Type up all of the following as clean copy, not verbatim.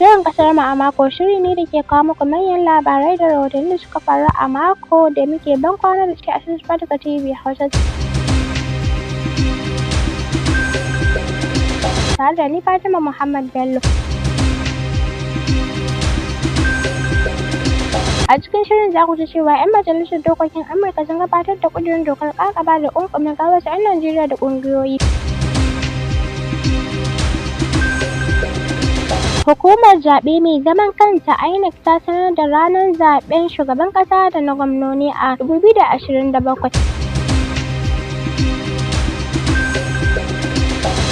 Shirin kasar mu a mako shiri ne da ke kawo muku manyan labarai da rahotanni da suka faru a mako da muke ban kwana da shi a Fatika TV Hausa. Tare da ni Fatima Muhammad Bello. A cikin shirin za ku ji cewa 'yan majalisar dokokin Amurka sun gabatar da ƙudurin dokar ƙaƙaba da ƙunƙumin wasu 'yan Najeriya da ƙungiyoyi. Hukumar zaɓe mai zaman kanta INEC ta sanar da ranar zaɓen shugaban ƙasa da na gwamnoni a 2027.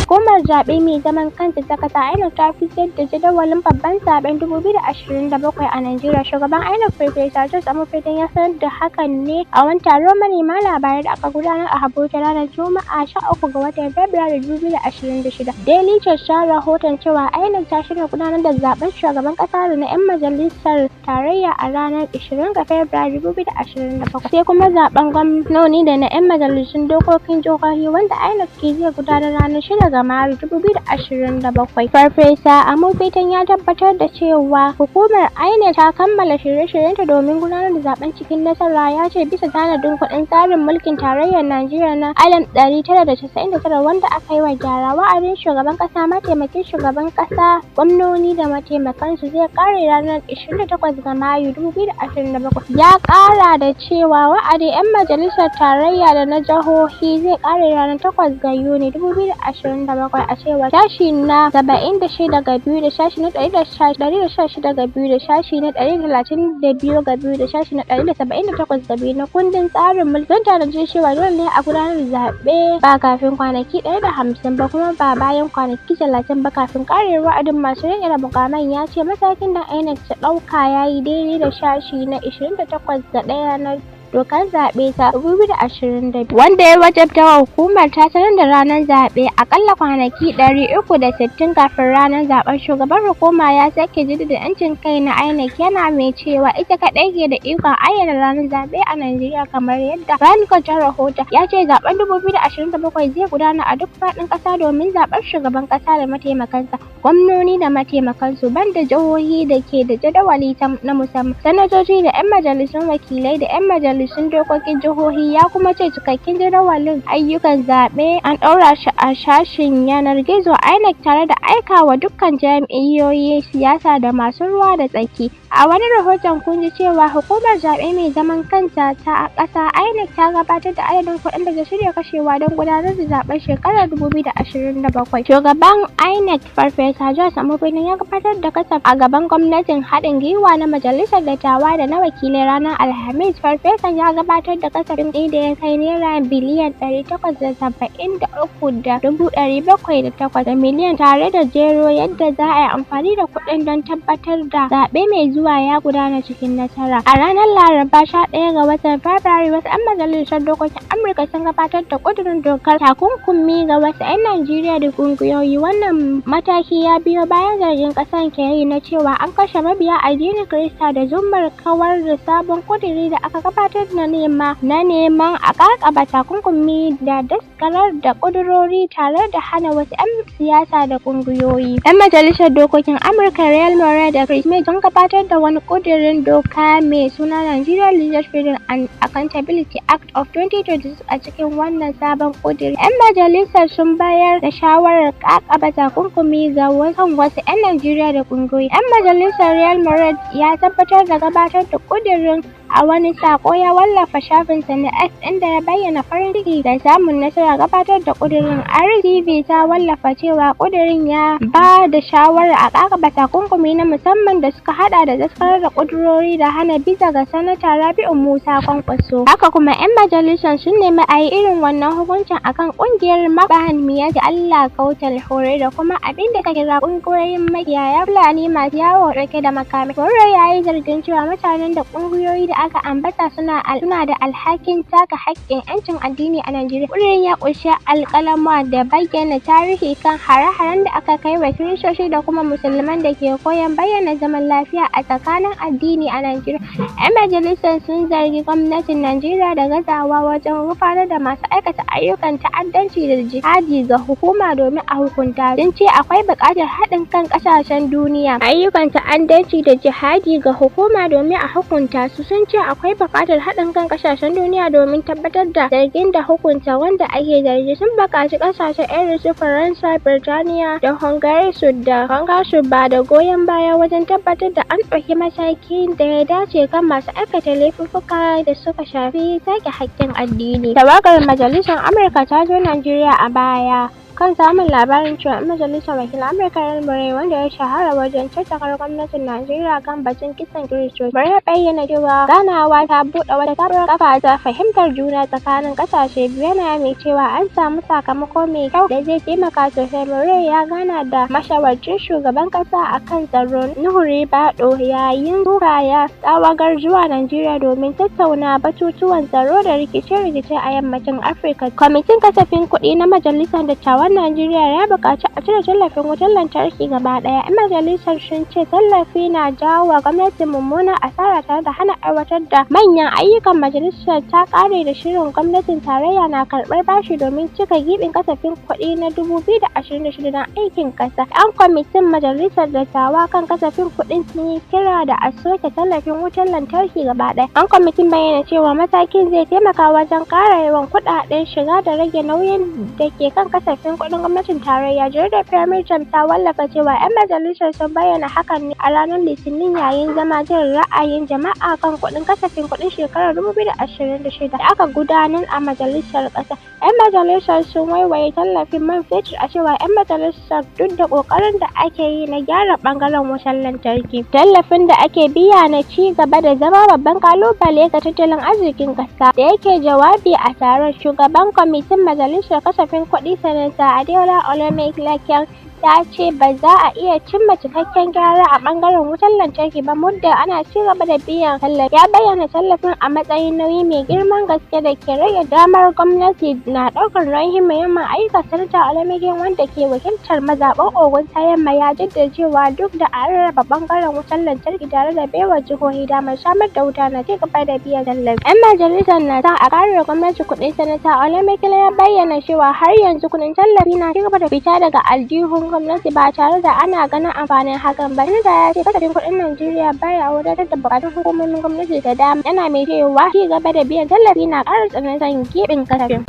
Hukumar zaɓe mai zaman kanta ta ƙasa INEC ta fitar da jadawalin babban zaɓen 2027 a Najeriya. Shugaban INEC Farfesa George Amofedon ya sanar da hakan ne a wani taron manema labarai da aka gudanar a Abuja ranar Juma'a 13 ga watan Fabrairu 2026. Daily Trust ta rahoton cewa INEC ta shirya gudanar da zaɓen shugaban ƙasa da na 'yan majalisar tarayya a ranar 20 ga Fabrairu 2027. Sai kuma zaɓen gwamnoni da na 'yan majalisun dokokin jihohi wanda INEC ke zai gudanar ranar 6 ga Mayu 2027. Farfesa Amofetan ya tabbatar da cewa hukumar INEC ta kammala shirye-shiryenta domin gudanar da zaben cikin nasara. Ya ce bisa tanadin kundin tsarin mulkin tarayyar Najeriya na 1999 wanda aka yi wa gyara, wa'adin shugaban kasa, mataimakin shugaban kasa, gwamnoni da mataimakansu zai kare ranar 28 ga Mayu 2027. Ya kara da cewa wa'adin 'yan majalisar tarayya da na jihohi zai kare ranar 8 ga Yuni 2027 a cewar sashi na 76(2) da sashi na 116(2) da sashi na 132(2) da sashi na 178(2) na kundin tsarin mulki don tanaji cewa dole ne a gudanar da zaɓe ba kafin kwanaki 150 ba kuma ba bayan kwanaki 30 ba kafin karewar wa'adin masu riƙe da mukaman. Ya ce matakin da INEC ta ɗauka ya yi daidai da sashi na 28(1) na dokar zaɓe ta 2022 wanda ya wajabta wa hukumar ta sanar da ranar zaɓe aƙalla kwanaki 360 kafin ranar zaɓen. Shugaban hukuma ya sake jaddada 'yancin kai na INEC, yana mai cewa ita kaɗai ke da ikon ayyana ranar zaɓe a Najeriya kamar yadda Vanguard ta rahota. Ya ce zaɓen 2027 zai gudana a duk faɗin ƙasa domin zaɓar shugaban ƙasa da mataimakansa, gwamnoni da mataimakansu, banda jihohi da ke da jadawali na musamman, sanatoci da 'yan majalisun wakilai da 'yan majalisun dokokin jihohi. Ya kuma ce cikakken jadawalin ayyukan zaɓe an ɗaura shi a sashen yanar gizo INEC tare da aikawa dukkan jam'iyyoyin siyasa da masu ruwa da tsaki. A wani rahoton kun ji cewa hukumar zaɓe mai zaman kanta ta ƙasa INEC ta gabatar da adadin kuɗin da ta shirya kashewa don gudanar da zaɓen shekarar 2027. Shugaban INEC Farfesa George Amofedon ya gabatar da kasaf a gaban gwamnatin haɗin gwiwa na Majalisar Dattawa da na Wakilai ranar Alhamis. Farfesan ya gabatar da kasafin kuɗi da ya kai naira biliyan 873,708 miliyan tare da jero yadda za a yi amfani da kuɗin don tabbatar da zaɓe mai zuwa ya gudana cikin nasara. A ranar Laraba 11 ga watan Fabrairu, wasu 'yan majalisar dokokin Amurka sun gabatar da ƙudurin dokar takunkumi ga wasu 'yan Najeriya da ƙungiyoyi. Wannan mataki ya biyo bayan zargin ƙasar ke yi na cewa an kashe mabiya addinin Kirista da zummar kawar da sabon ƙuduri da aka gabatar na neman a ƙaƙaba takunkumi da daskarar da ƙudurori tare da hana wasu 'yan siyasa da ƙungiyoyi. 'Yan majalisar dokokin Amurka Real Moore da Chris Smith sun gabatar da wani ƙudurin doka mai suna Nigeria Religious Freedom and Accountability Act of 2026. A cikin wannan sabon ƙuduri, 'yan majalisar sun bayar da shawarar ƙaƙaba takunkumi ga kan wasu 'yan Najeriya da ƙungiyoyi. 'Yan majalisar Real Moore ya tabbatar da gabatar da ƙudurin a wani saƙo ya wallafa shafinsa na X inda ya bayyana farin ciki da samun nasarar gabatar da ƙudurin. RTV ta wallafa cewa ƙudurin ya ba da shawarar a ƙaƙaba takunkumi na musamman da suka haɗa da daskarar da ƙudurori da hana biza ga Sanata Rabi'u Musa Kwankwaso. Haka kuma 'yan majalisar sun nemi a yi irin wannan hukuncin akan ƙungiyar Mabahan Miyatti Allah Kautal Hore da kuma abin da ta kira ƙungiyoyin makiyaya Fulani masu yawo ɗauke da makamai. Hore ya yi zargin cewa mutanen da ƙungiyoyi da aka ambata suna da alhakin taka haƙƙin 'yancin addini a Najeriya. Ƙudurin ya ƙunshi alƙaluma da bayyana tarihi kan hare-haren da aka kai wa Kiristoci da kuma Musulman da ke koyon bayyana zaman lafiya a tsakanin addini a Najeriya. 'Yan majalisar sun zargi gwamnatin Najeriya da gazawa wajen gurfanar da masu aikata ayyukan ta'addanci da jihadi ga hukuma domin a hukunta su. Sun ce akwai buƙatar haɗin kan ƙasashen duniya ayyukan ta'addanci da jihadi ga hukuma domin a hukunta su. Sun ce akwai buƙatar haɗin kan ƙasashen duniya domin tabbatar da zargin da hukunta wanda ake zargi. Sun buƙaci ƙasashe irin su Faransa, Birtaniya da Hungary su ba da goyon baya wajen tabbatar da an ɗauki matakin da ya dace kan masu aikata laifuffuka da suka shafi take haƙƙin addini. Tawagar Majalisar Amurka ta zo Najeriya a baya kan samun labarin cewa 'yan majalisar wakilan Amurka Ron Murray, wanda ya shahara wajen caccakar gwamnatin Najeriya kan batun kisan Kiristoci. Murray ya bayyana cewa ganawa ta buɗe wata sabuwar kafa ta fahimtar juna tsakanin ƙasashe biyu, yana mai cewa an samu sakamako mai kyau da zai taimaka sosai. Murray ya gana da mashawarcin shugaban ƙasa a kan tsaro Nuhu Ribadu yayin tura tawagar zuwa Najeriya domin tattauna batutuwan tsaro da rikice-rikice a yammacin Afirka. Kwamitin kasafin kuɗi na Majalisar Dattawan Najeriya ya buƙaci a cire tallafin wutar lantarki gaba ɗaya. 'Yan majalisar sun ce tallafi na jawo wa gwamnati mummunar asara tare da hana aiwatar da manyan ayyukan. Majalisar ta ƙare da shirin gwamnatin tarayya na karɓar bashi domin cika giɓin kasafin kuɗi na 2026 don aikin ƙasa. 'Yan kwamitin Majalisar Dattawa kan kasafin kuɗin sun yi kira da a soke tallafin wutar lantarki gaba ɗaya. 'Yan kwamitin bayyana cewa matakin zai taimaka wajen ƙara yawan kuɗaɗen shiga da rage nauyin da ke kan kasafin kuɗin gwamnatin tarayya. Jaridar Premium Times ta wallafa cewa 'yan majalisar sun bayyana hakan ne a ranar Litinin yayin zama jin ra'ayin jama'a kan kuɗin kasafin kuɗin shekarar 2026 da aka gudanar a majalisar ƙasa. 'Yan majalisar sun waiwayi tallafin man fetur, a cewa 'yan majalisar, duk da ƙoƙarin da ake yi na gyara ɓangaren wutar lantarki, tallafin da ake biya na ci gaba da zama babban ƙalubale ga tattalin arzikin ƙasa. Da yake jawabi a taron, shugaban kwamitin majalisar kasafin kuɗi, Sanata Adeola Olumilekun, ya ce ba za a iya cimma cikakken gyara a ɓangaren wutar lantarki ba muddin ana ci gaba da biyan tallafi. Ya bayyana tallafin a matsayin nauyi mai girman gaske da ke rage damar gwamnati na ɗaukar nauyin muhimman ayyuka. Sanata Olumilekun, wanda ke wakiltar mazaɓar Ogun ta Yamma, ya jaddada cewa duk da an rarraba ɓangaren wutar lantarki tare da baiwa jihohi damar samar da wuta, na ci gaba da biyan tallafi. 'Yan majalisar na son a ƙara wa gwamnati kuɗi. Sanata Olumilekun ya bayyana cewa har yanzu kuɗin tallafi na ci gaba da fita daga aljihun gwamnati ba tare da ana ganin amfanin hakan ba. Sanata ya ce kasafin kuɗin Najeriya baya wadatar da buƙatun hukumomin gwamnati da dama, yana mai cewa ci gaba da biyan tallafi na ƙara tsanantar giɓin kasafin.